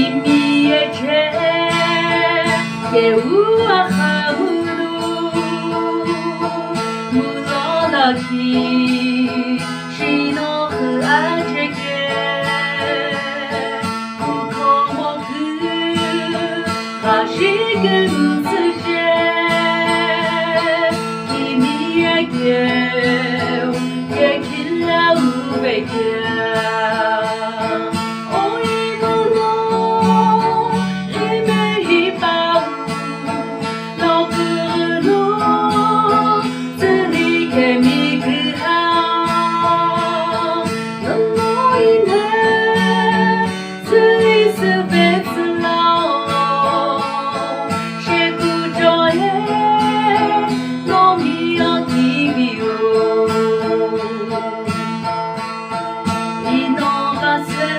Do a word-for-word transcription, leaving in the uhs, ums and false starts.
Imi ye che keu aghamlu, mulo lakhi shino hu acheke, kukhomo kü ghashi kümtsü che, imi ye keu ye khila uvekeu. Oi mulo, ime hipau, lo kulu, tsüni kemi küha, lo ime, tsüni süvetsülo, shekucho ye, lo mi akimi o. Ino ghase